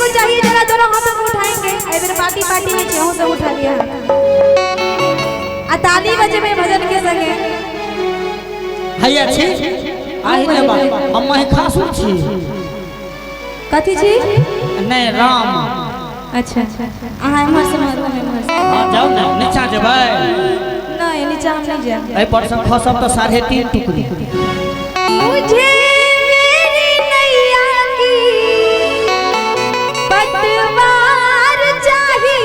को चाहिए जरा दोनों हाथों को उठाएंगे। एहि बेर पार्टी पार्टी में छेहू सब उठा लिया आ ताली बजेबै भजन के संगे। हैया छी आहि रे बा, हम महिषासुर छी। कथी छी? नहि राम। अच्छा अहाँ एम्हर से मारू, हम एम्हर से। हँ जाउ ने, नीचा जेबै? नहीं, नीचा हम नहीं जाएब। एहि पर से खसब तऽ 3.5 टुकड़ी। मुझे मेरी नैया की पतवार चाहिए।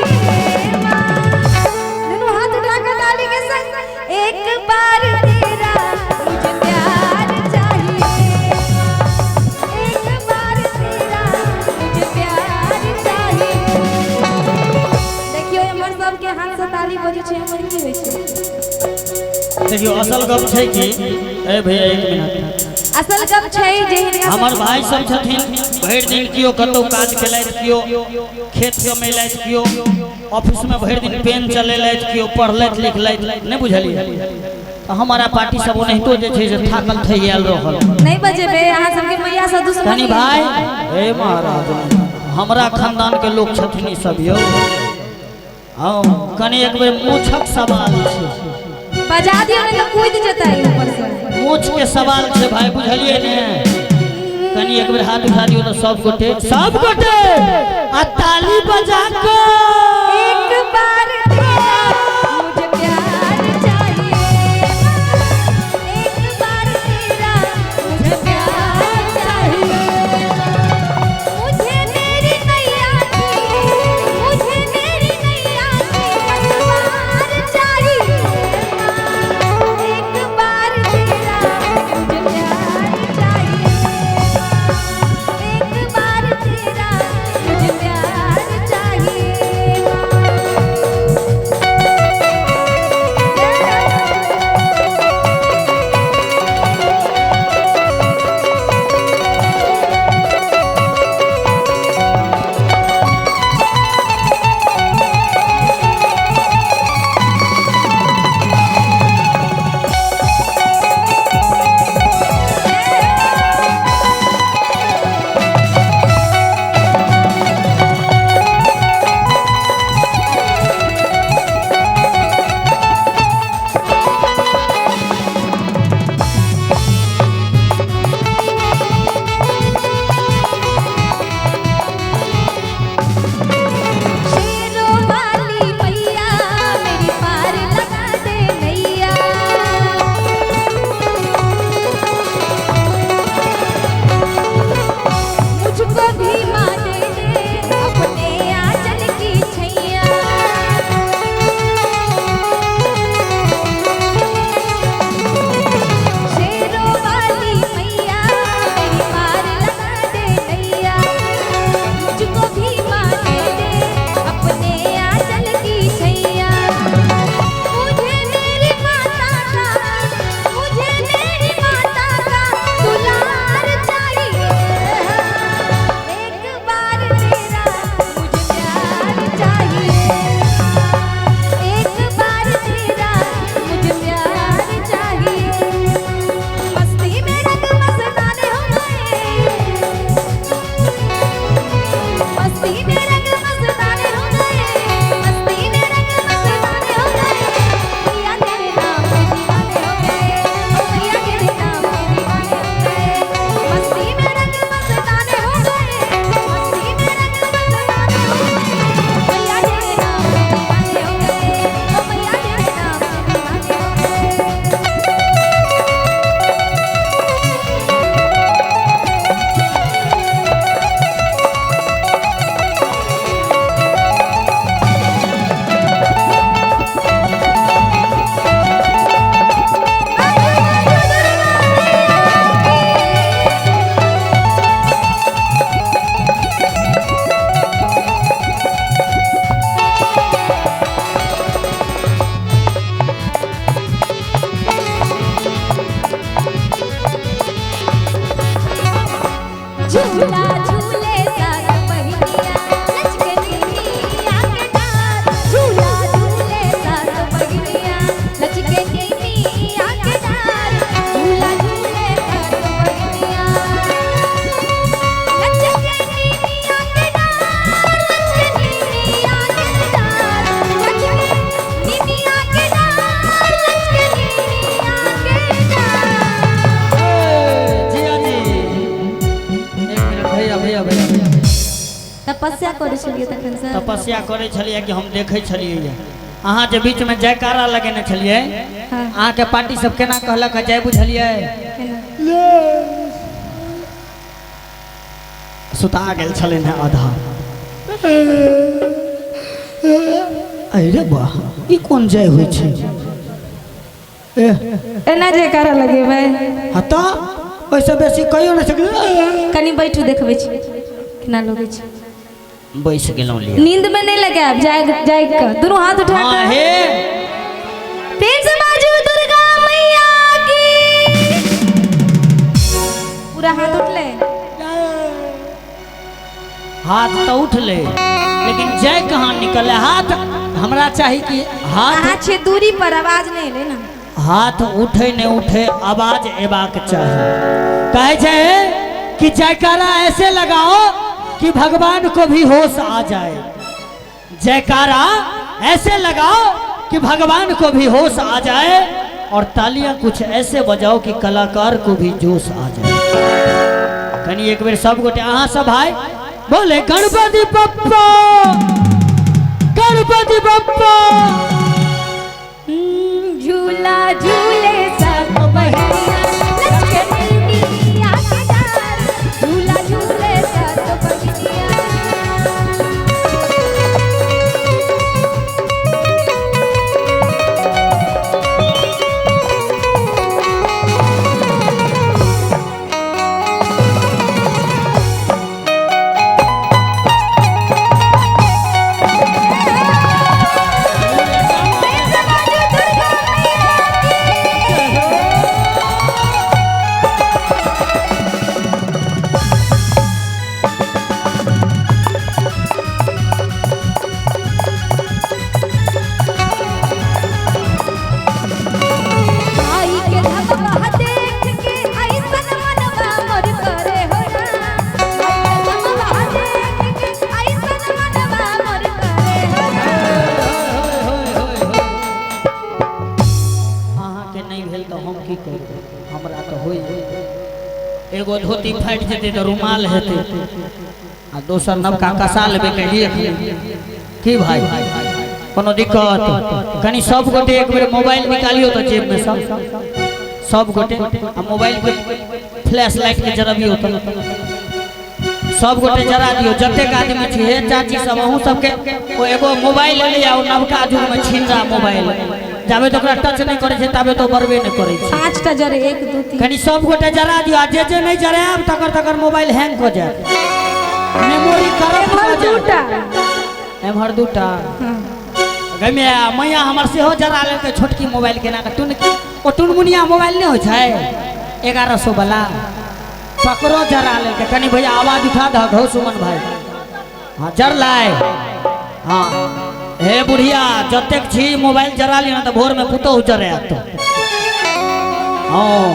दोनों हाथ उठाकर ताली के संग, एक बार तेरा मुझे प्यार चाहिए, एक बार तेरा मुझे प्यार चाहिए। देखियो हमर सबके हाथ से ताली बजै छै, हमर की होइ छै? देखियो असल गप छै कि ए भैया एक मिनट। असल गप छै जे हिनका हमर भाई सब छथिन, भरि दिन केओ कतौ काज केलथि, केओ खेत कमेलथि, केओ ऑफिस में भरि दिन पेन चलेलथि, केओ पढ़लथि लिखलथि, नहि बुझलियै? तऽ हमारा पार्टी सब ओनाहितो जे छै से थाकल थैयाल रहल। नहीं बजेबै अहाँ सबके मैया से दुश्मनी। कनी भाई, हे महाराज, हमरा खानदान के लोग छथिन ई सब यौ। हाँ कनी एक बेर मूछक सवाल छै। बजा दियौ नहीं तो कूद जेतै ऊपर से। मूछ के सवाल छै भाई, बुझलियै ने? कनी एक बेर हाथ उठा दियौ तऽ सब गोटे, सब गोटे आ ताली बजा के एक बार तेरा मुझे प्यार चाहिए, एक बार तेरा मुझे प्यार चाहिए। मुझे मेरी नैया की, मुझे मेरी नैया की पतवार चाहिए। एक बार तेरा मुझे प्यार चाहिए, एक बार तेरा मुझे प्यार चाहिए। शेरों वाली मैया मेरी पार लगा दे नैया, मुझको भी माँ दे दे अपने आंचल की छैया। शेरों वाली मैया मेरी पार लगा दे नैया, मुझको भी माँ दे दे अपने आंचल की छैया। मुझे मेरी माता का, मुझे मेरी माता का दुलार चाहिए। एक बार तेरा मुझे प्यार चाहिए, एक बार तेरा मुझे प्यार चाहिए। मस्ती में रंग मस्ताने हो गए, मस्ती में रंग मस्ताने हो गए, मस्ती में रंग मस्ताने हो गए। मैया तेरे नाम के दीवाने हो गए, मैया तेरे नाम के दीवाने हो गए। मस्ती में रंग मस्ताने हो गए, मस्ती में रंग मस्ताने हो गए। मैया तेरे नाम के दीवाने हो गए, मैया तेरे नाम के दीवाने हो गए। झूला झूले सात बहिनिया लचकनी मिया के डार, झूला झूले सात बहिनिया लचकनी मिया के डार, झूला झूले सात बहिनिया लचकनी मिया के डार। तपस्या करै छलियै तखन से। तपस्या करै छलियै कि हम देखै छलियै अहाँ जे बीच में जयकारा लगेने छलियै। हाँ। अहाँ के पार्टी सब केना कहलक जय बुझलियै? सुता गेल छलनि हेँ आधा। अरे वाह, ई कोन जय होइ छै? एना जयकारा लगेबै? हाँ तऽ ओहिसँ बेसी कहियो नहि सकलै। कनि बैठू, देखबै छी केना लगै छै। बैस गेलहुँ लिअ। नींद में नहीं लगायब, जाग जाग कऽ दुनू हाथ उठा हाँ कऽ हे प्रेम से बाजू दुर्गा मैया की। पूरा हाथ उठले? हाथ तऽ उठले लेकिन जय कहाँ निकले? हाथ हमरा चाही कि हाथ अहाँ छियै दूरी पर, आवाज नहीं एलै ना। हाथ उठे नहीं उठे आवाज एबाक चाही। कहै छै कि जयकारा ऐसे लगाओ कि भगवान को भी होश आ जाए। जयकारा ऐसे लगाओ कि भगवान को भी होश आ जाए और तालियां कुछ ऐसे बजाओ कि कलाकार को भी जोश आ जाए। कनी एक बेर सब गोटे अहाँ सब भाई बोले गणपति बप्पा, गणपति बप्पा। झूला झूले सब बहनिया लचके मिया के डार, झूला झूले सब बहनिया। प्रेम से बाजू दुर्गा मैया की। आई के धमवा देख के ऐसन मनवा मोर करे हो राम। आई के धमवा देख के ऐसन मनवा मोर करे हो राम। अहाँके नहीं भेल तऽ हम की करू? हमरा तऽ होइ एगो धोती फाटि जेतै तऽ रुमाल हेतै आ दोसर नवका कसा लेबै कहिए की भाई कोनो दिक्कत? कनी सब गोटे एक बेर मोबाइल निकालियो तऽ जेब में सब सब गोटे आ मोबाइल के फ्लैश लाइट के जरबियो तऽ सब गोटे जरा दियो जतेक आदमी छी। हे चाची सब, अहूँ सबके ओ एगो मोबाइल ले आ नवका युग में छिनरा मोबाइल जाबे तो ओकरा टच नहीं करे छै ताबे तो बरबे नहीं करे छै। 5टा जरे, 1 2 3। कनी सब गोटे जरा दियो आ जे जे नहीं जरायब तकर तकर मोबाइल हैंग हो जायत, मेमोरी करप्ट एम्हर हो जायत। दूटा। एम्हर दूटा। हाँ। गै मैया हमर सेहो जरा लेलकै छोटकी मोबाइल केना कऽ टुन ओ टुनमुनिया मोबाइल नहि होइ छै 1100 वाला तकरो जरा लेलकै। कनी भैया आवाज उठा दह घौ सुमन भाई। हाँ जरलै। हाँ हे बुढ़िया जतेक छी मोबाइल जरा लिअ ना तऽ भोर में पुतोहु जरायत। हाँ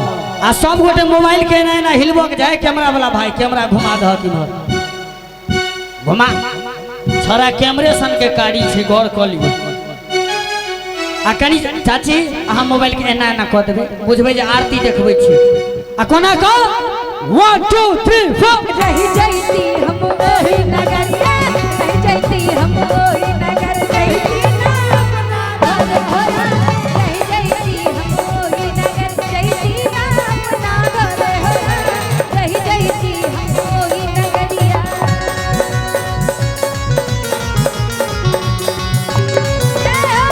आ सब गोटे मोबाइल के एना एना हिलबो के जाय। कैमरा वाला भाई कैमरा घुमा दह किम्हर घुमा, छड़ा कैमरे सन के कारी छै गौर कऽ लियौ। आ कनी चाची अहाँ मोबाइल के एना एना कऽ देबै, बुझबै जे आरती देखबै छी। आ कोना कह 1 2 3 4। रही जैती हम ओही नगरिया, रही जैती हम ओही नगर, जैती ना अपना घर होरा। रही जैती हम ओही नगर, जैती ना अपना घर होरा। रही जैती हम ओही नगरिया। जय हो।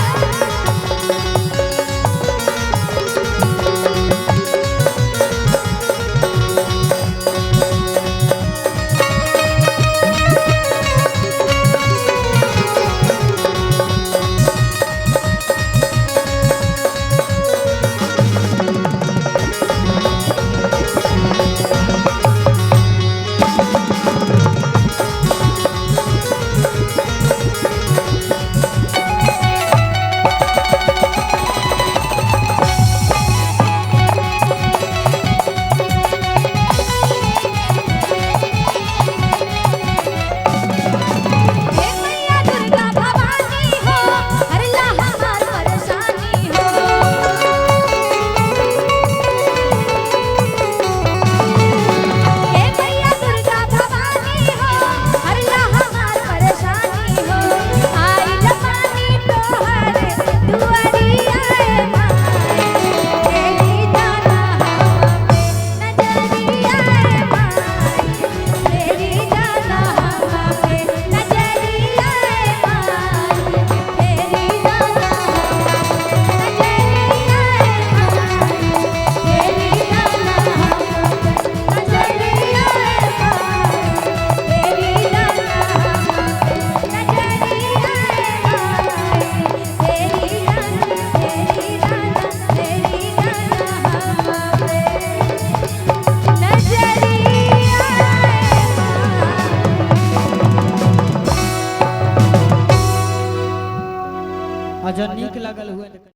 आ जँ नीक लागल हुए तऽ